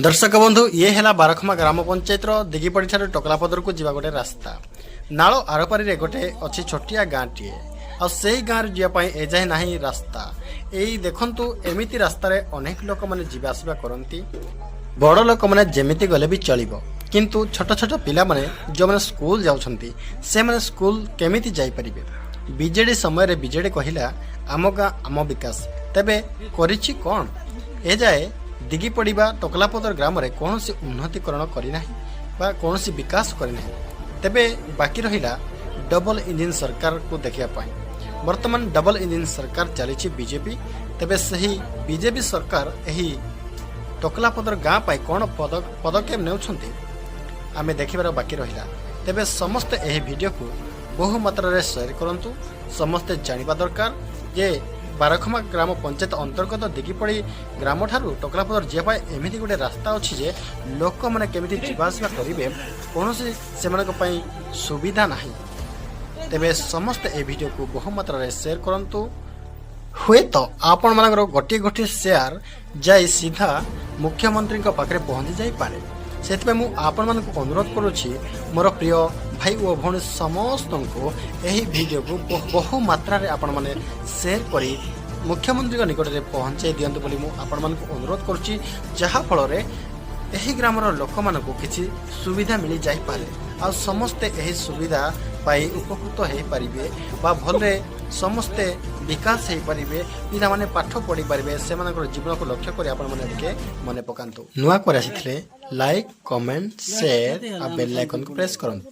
ଦର୍ଶକ ବନ୍ଧୁ, ଇଏ ହେଲା ବାରଖମା ଗ୍ରାମ ପଞ୍ଚାୟତର ଦିଗିପଡ଼ି ଠାରୁ ଟକଲାପଦରକୁ ଯିବା ଗୋଟେ ରାସ୍ତା। ନାଳ ଆରପାରିରେ ଗୋଟେ ଅଛି ଛୋଟିଆ ଗାଁଟିଏ ଆଉ ସେଇ ଗାଁରେ ଯିବା ପାଇଁ ଏଯାଏଁ ନାହିଁ ରାସ୍ତା। ଏଇ ଦେଖନ୍ତୁ, ଏମିତି ରାସ୍ତାରେ ଅନେକ ଲୋକମାନେ ଯିବା ଆସିବା କରନ୍ତି। ବଡ଼ ଲୋକମାନେ ଯେମିତି ଗଲେ ବି ଚଳିବ, କିନ୍ତୁ ଛୋଟ ଛୋଟ ପିଲାମାନେ ଯେଉଁମାନେ ସ୍କୁଲ ଯାଉଛନ୍ତି, ସେମାନେ ସ୍କୁଲ କେମିତି ଯାଇପାରିବେ? ବିଜେଡି ସମୟରେ ବିଜେଡି କହିଲା, "ଆମ ଗାଁ ଆମ ବିକାଶ।" ତେବେ କରିଛି କ'ଣ? ଏଯାଏ ଦିଗିପଡ଼ିବା ଟକଲାପଦର ଗ୍ରାମରେ କୌଣସି ଉନ୍ନତିକରଣ କରିନାହିଁ ବା କୌଣସି ବିକାଶ କରିନାହିଁ। ତେବେ ବାକି ରହିଲା ଡବଲ ଇଞ୍ଜିନ୍ ସରକାରକୁ ଦେଖିବା ପାଇଁ। ବର୍ତ୍ତମାନ ଡବଲ ଇଞ୍ଜିନ୍ ସରକାର ଚାଲିଛି ବିଜେପି। ତେବେ ସେହି ବିଜେପି ସରକାର ଏହି ଟକଲାପଦର ଗାଁ ପାଇଁ କ'ଣ ପଦକ୍ଷେପ ନେଉଛନ୍ତି, ଆମେ ଦେଖିବାର ବାକି ରହିଲା। ତେବେ ସମସ୍ତେ ଏହି ଭିଡ଼ିଓକୁ ବହୁ ମାତ୍ରାରେ ସେୟାର କରନ୍ତୁ। ସମସ୍ତେ ଜାଣିବା ଦରକାର ଯେ ବାରଖମା ଗ୍ରାମ ପଞ୍ଚାୟତ ଅନ୍ତର୍ଗତ ଦିଗିପଡ଼ି ଗ୍ରାମଠାରୁ ଟକଲାପଦର ଯିବା ପାଇଁ ଏମିତି ଗୋଟେ ରାସ୍ତା ଅଛି ଯେ ଲୋକମାନେ କେମିତି ଯିବା ଆସିବା କରିବେ, କୌଣସି ସେମାନଙ୍କ ପାଇଁ ସୁବିଧା ନାହିଁ। ତେବେ ସମସ୍ତେ ଏହି ଭିଡ଼ିଓକୁ ବହୁ ମାତ୍ରାରେ ସେୟାର କରନ୍ତୁ। ହୁଏତ ଆପଣମାନଙ୍କର ଗୋଟିଏ ଗୋଟିଏ ସେୟାର ଯାଇ ସିଧା ମୁଖ୍ୟମନ୍ତ୍ରୀଙ୍କ ପାଖରେ ପହଞ୍ଚି ଯାଇପାରେ। ସେଥିପାଇଁ ମୁଁ ଆପଣମାନଙ୍କୁ ଅନୁରୋଧ କରୁଛି, ମୋର ପ୍ରିୟ ଭାଇ ଓ ଭଉଣୀ ସମସ୍ତଙ୍କୁ, ଏହି ଭିଡ଼ିଓକୁ ବହୁ ମାତ୍ରାରେ ଆପଣମାନେ ସେୟାର କରି ମୁଖ୍ୟମନ୍ତ୍ରୀଙ୍କ ନିକଟରେ ପହଞ୍ଚାଇ ଦିଅନ୍ତୁ ବୋଲି ମୁଁ ଆପଣମାନଙ୍କୁ ଅନୁରୋଧ କରୁଛି, ଯାହାଫଳରେ ଏହି ଗ୍ରାମର ଲୋକମାନଙ୍କୁ କିଛି ସୁବିଧା ମିଳିଯାଇପାରେ ଆଉ ସମସ୍ତେ ଏହି ସୁବିଧା ପାଇ ଉପକୃତ ହୋଇପାରିବେ ବା ଭଲରେ ସମସ୍ତେ ବିକାଶ ହେଇପାରିବେ, ପିଲାମାନେ ପାଠ ପଢ଼ିପାରିବେ। ସେମାନଙ୍କର ଜୀବନକୁ ଲକ୍ଷ୍ୟ କରି ଆପଣମାନେ ଟିକେ ମନେ ପକାନ୍ତୁ। ନୂଆ କରି ଆସିଥିଲେ ଲାଇକ୍, କମେଣ୍ଟ, ସେୟାର ଆଉ ବେଲ୍ ଆଇକନ୍କୁ ପ୍ରେସ୍ କରନ୍ତୁ।